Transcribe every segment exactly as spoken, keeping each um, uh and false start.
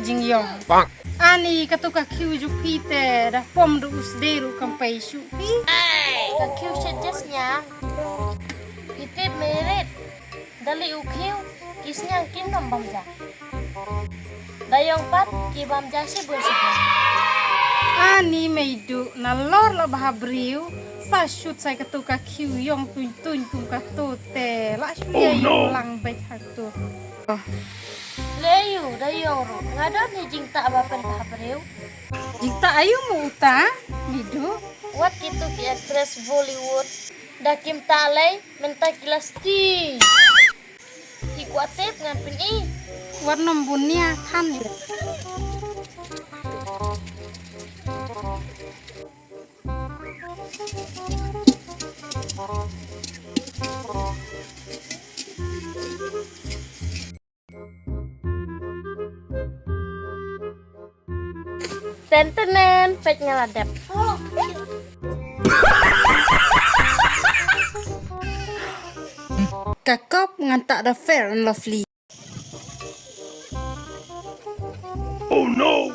Jingyong. Ani katu ka khiew jong phi te da pom du u sdei ruh kam pei shuh phi. Ka khiew shet jes nya. Phi tip merit. Da lei u khiew ki sniang kin ym bam ja. Da ïong pat ki bam ja shibun shibun. Ani mei du nalor la bha briew sa shut sa katu ka khiew ïong tuñ tuñ kum katu te la shu ïa ïong lang beit ha katu. Lei ïu da ïong ruh nga don hi jingtah ba pynbha briew. Jingtah aïu mo uta? Mei du. Wat kitu ki actress Bollywood da kim tah lei mynta ki la sti. Hi kwah tip ngan pyni. Wat nym bun nia than. Ten tenen, peit nga la dep. Ka kop ngan tah da Fair and Lovely. Oh no!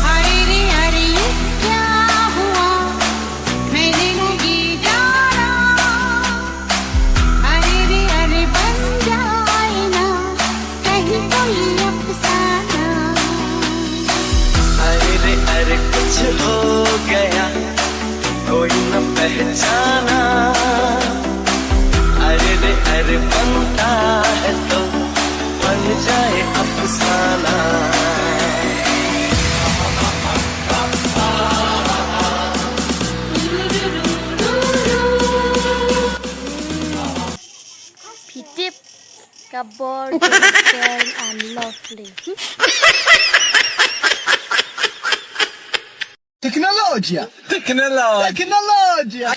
अरे रे अरे ये क्या हुआ, मैंने नहीं जाना। अरे रे अरे बन जाए ना, कहीं कोई अफसाना। अरे रे अरे कुछ हो गया, कोई न पहचाना। अरे रे अरे बनता है तो बन जाए अफसाना। Phi tip ka bor jong Fair and Lovely. Teknologia. Teknologia. Teknologia.